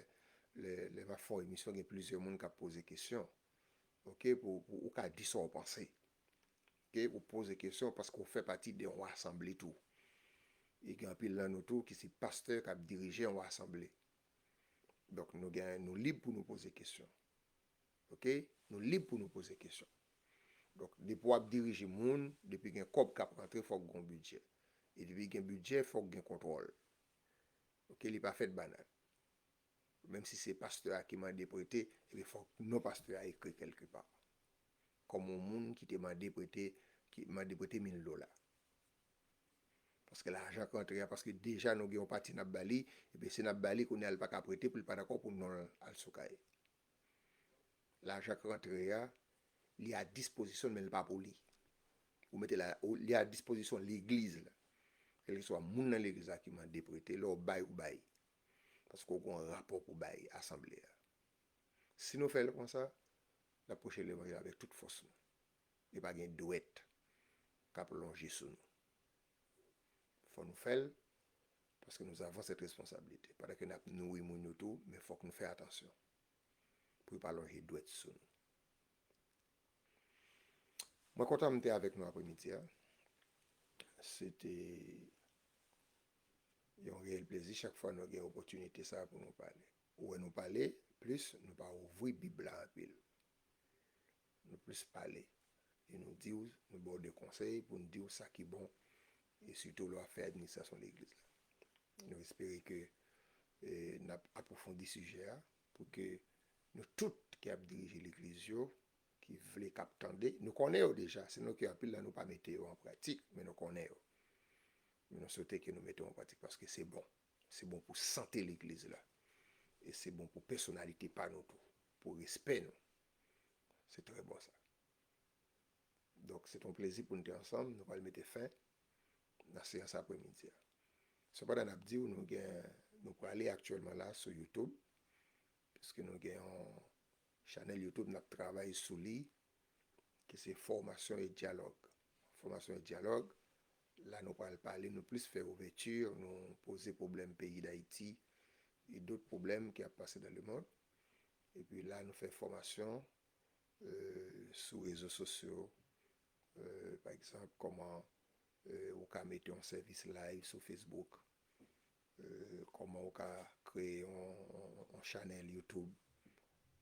lè, lè m ap fè yon emisyon, gen plizyè moun k ap poze kesyon, oke? Pou, pou ou ka di sa w panse. Oke? Ou poze kesyon paske ou fè pati de yon asanble tou. E gen anpil nan nou tou ki se pastè k ap dirije yon asanble. Donk, nou gen, nou lib pou nou poze kesyon. Oke? Nou lib pou nou poze kesyon. Donk, depi w ap dirije moun, depi gen kòb k ap rantre, fòk gen yon bidjè. E depi gen bidjè, fòk gen kontwòl. Oke? Li pa fèt banal. Menm si se pastè a ki mande prete, ebyen fòk non pastè a ekri kèlkepa. Kòm yon moun ki te mande prete, ki mande prete mil dola. Paske lajan k rantre a, paske deja nou gen yon pati n ap ba li, ebyen si n ap ba li, kounye a l pa ka prete pou l pa dakò pou non l al sou kay. Lajan k rantre a, li a dispozisyon l, men l pa pou li. Ou mete la, ou, li a dispozisyon legliz la. kèlkeswa moun nan legliz la ki mande prete, lè w bay, ou bay. Paske w gen yon rapò pou bay asanble a. Si nou fè l konsa, n ap preche levanjil avèk tout fòs nou. E pa gen dwèt k ap lonje sou nou. Fò nou fè l, paske nous avons cette responsabilité. Pandan ke n ap nouri moun yo tou, men fòk nou fè atansyon pou yo pa lonje dwèt sou nou. Mwen kontan m te avèk nou apremidi a. Se te yon reyèl plezi chak fwa nou gen opòtinite sa a pou nou pale. Ou wè nou pale plis, nou pa ouvri Bib la anpil. Nou plis pale. E nou di w, nou ba w de konsèy pou n di w sa ki bon, e sitou lè w ap fè administrasyon legliz la. Nou espere ke eh, n ap apwofondi sijè a pou ke nou tout ki ap dirije legliz yo, ki vle, k ap tande, nou konnen yo deja, se nou ki anpil nan nou pa mete yo an pratik, men nou konnen yo. Men nou swete ke nou mete yo an pratik paske se bon. Se bon pou sante legliz la. E se bon pou pèsonalite pa nou tou, pou respè nou. Se trè bon sa. Donk, se te yon plezi pou n te ansanm. Nou pral mete fen nan seyans apremidi a. Sepandan, n ap di w, nou gen, nou prale aktyèlman la sou YouTube, piske nou gen yon chanèl YouTube n ap travay sou li, ki se Fòmasyon e Dyalòg. Fòmasyon e Dyalòg, la nou pral pale, nou plis fè ouvèti, nou poze pwoblèm peyi Dayiti e dòt pwoblèm ki ap pase dans le monde. Epi la, nou fè fòmasyon eh, sou rezo sosyo. Eh, pa egzanp, kòman eh, ou ka mete yon sèvis live sou Facebook. Eh, kòman ou ka kreye yon, yon, yon chanèl YouTube.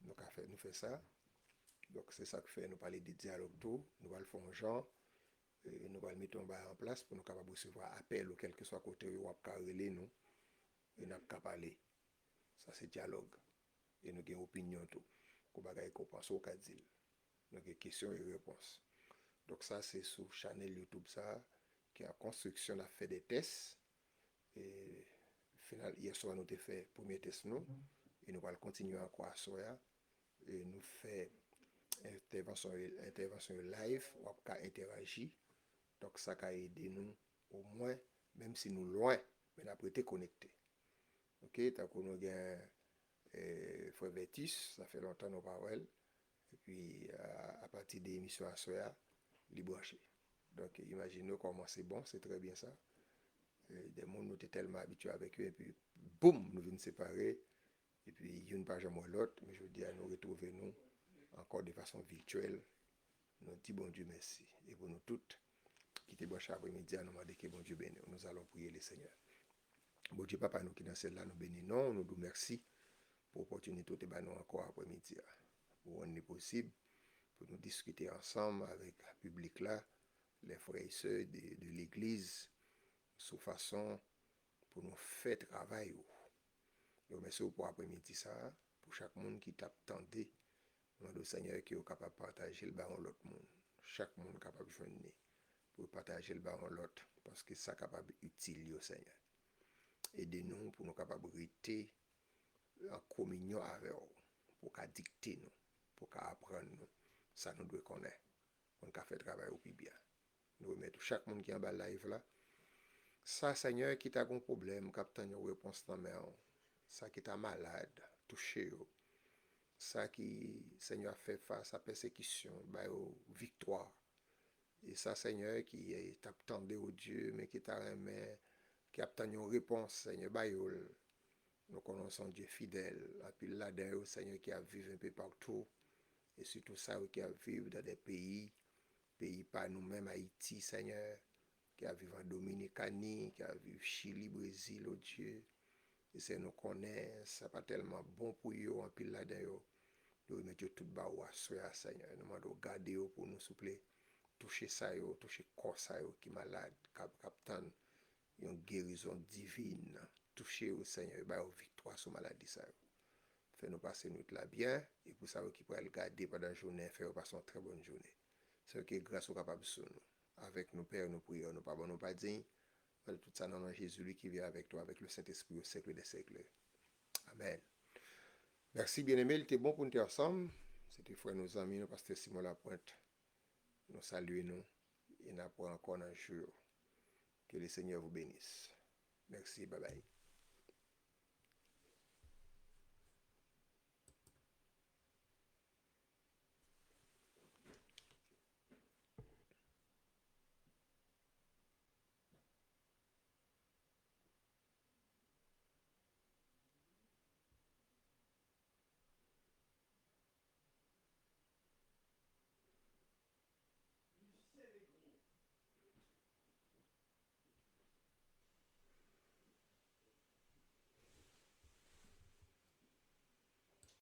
Nou ka fè, nou fè sa. Donk, se sa k fè nou pale de dyalòg tou. Nou pral fè yon jan, eh, nou pral mete yon bagay an plas pou nou kapab resevwa apèl ou kèlkeswa kote w ye, w ap ka rele nou. E n ap ka pale. Sa se dyalòg. E nou gen opinyon tou. Kou bagay ke w panse, w ka di l. Nou gen kesyon e repons. Donk sa se sou chanèl YouTube sa a, ki an konstriksyon, n ap fè de tès. E final, yè swa nou te fè premye tès nou, e nou pral kontinye ankò aswè a. E nou fè entèvansyon, entèvansyon live, w ap ka entèraji. Donk sa ka ede nou omwen, menm si nou lwen, men n ap rete konekte. Ok, tankou nou gen eh, frè Vètis, sa fè lontan nou pa wè l. Epi, a, apati de emisyon aswè a, li branche. Donk, imajine w kòman se bon, se trè byen sa. Eh, de moun nou te tèlman abitye avèk yo, epi, boum, nou vin separe. Epi, youn pa janm wè lòt, men jodi a, nou retwouve nou ankò de fason vityèl. Nou di Bondye mèsi. E pou nou tout ki te branche apremidi a, nou mande ke Bondye beni w. Nous allons prier le Seigneur. Bondye Papa nou ki nan syèl la, nou beni non w, nou di w mèsi pou opòtinite w te ba nou ankò apremidi a. Ou rann li posib pou nou diskite ansanm avèk piblik la, les frères et sœurs de, de legliz, sou fason pou nou fè travay ou. Nou remèsye w pou apremidi sa a, pou chak moun ki t ap tande. Nou mande w, Senyè, ke w kapab pataje l ba yon lòt moun. Chak moun kapab jwenn li. Pou w pataje l ba yon lòt, paske sa kapab itil yo, Senyè. Ede nou pou nou kapab rete an kominyon avè w, pou w ka dikte nou, pou w ka aprann nou sa nou dwe konnen, pou n ka fè travay ou pi byen. Nou remèt ou chak moun ki anba live la. Sa, Senyè, ki ta gon pwoblèm, k ap tann yon repons nan men w. Sa ki ta malad, touche yo. Sa ki, Senyè, ap fè fas a pèsekisyon, ba yo viktwa. E sa, Senyè, ki, eh, t ap tande, o Dye, men ki ta renmen, ki ap tann yon repons, Senyè, ba yo l. Nou konnen w se yon Dye fidèl. Anpil ladan yo, Senyè, ki ap viv enpe patou. E sitou sa yo ki ap viv dan de peyi, peyi pa nou menm, Ayiti, Senyè, ki ap viv an Dominikani, ki ap viv Chili, Brezil, o Dye. E Senyè, nou konnen sa pa tèlman bon pou yo, anpil ladan yo. Nou remèt yo tout ba ou aswè a, Senyè. Nou mande w gade yo pou nou, souple. Touche sa yo, touche kò sa yo ki malad, k ap, k ap tann yon gerizon divin. Touche yo, Senyè, e ba yo viktwa sou maladi sa yo. Fè nou pase nwit la byen, e pou sa yo ki pral gade pandan jounen, fè yo pase yon trè bòn jounen. Senyè, ke gras ou kapab sou nou. Avèk nou, Pè, nou priyè, nou pa bon, nou pa diy. Mande tout sa nan non Jezi, li ki viv avèk nou, avèk le Sentespri, au siècle des siècles. Amèn. Mèsi, byeneme, li te bon pou n te ansanm. Se te frè nou, zanmi nou, pastè Simon Lapointe. Nou salye nou e n ap wè ankò nan jou yo. Que le Seigneur vous bénisse. Merci, bye bye.